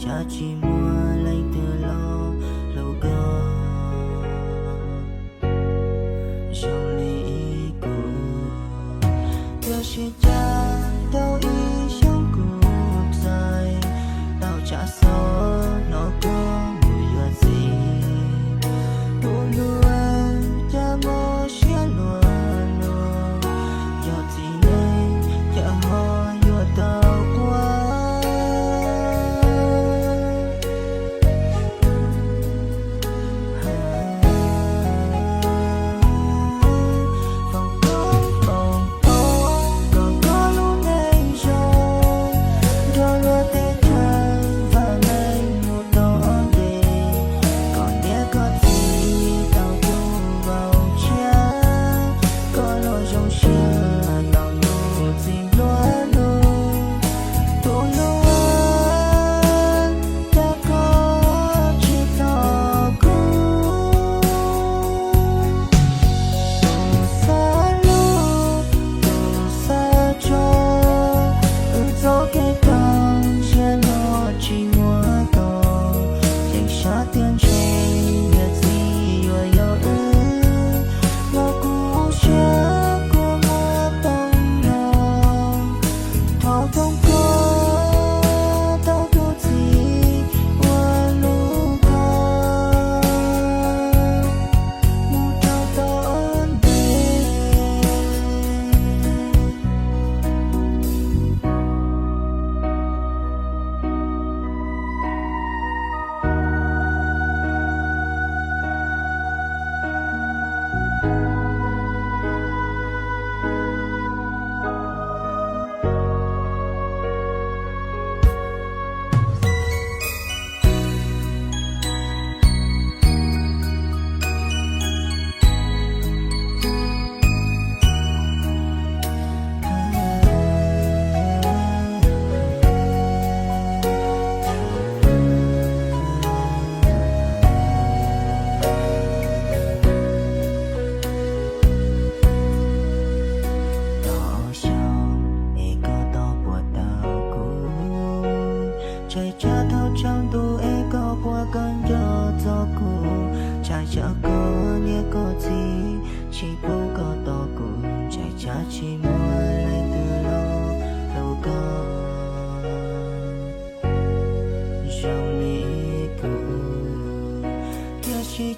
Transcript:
Tab tsis muaj leej twg los hlub koj zoo li kuv. Tiam sis cas tau ib xyoos kuv txais tau tshav xov hnov koj mus yuav txiv. Kuv luag cas mob siab luag luag, yog txiv neej cas ho yuav tau quaj. Foom koob foom hmoov kom koj lub neej zoo, nrog luag teb chaws vam meej mus tau ua ke, kom niam koj txiv tau tus vauv tshiab, koj los zoo siab tau tus txiv nplua nuj. Tus hlub cas koj tsis txog kuv, tus xav hlub tus xav tso, wb txoj kev tag ntsiag no tsis muaj tau, yeej xav tias ntshe niam txiv yuav yog wb, los kuv siab kuj muaj tau no. Thov foom koob tau tus txiv uas hlub koj mus rau tom ntej. Tau xyoo es koj tau puas tau kuv, ntshai tsam thaum tsaus ntuj es koj puas kawm nco txog kuv, ntshai tsam koj niam koj txiv tsis pub koj tos kuv, ntshai tsam tsis muaj leej twg los hlub koj zoo li kuv. Tiam sis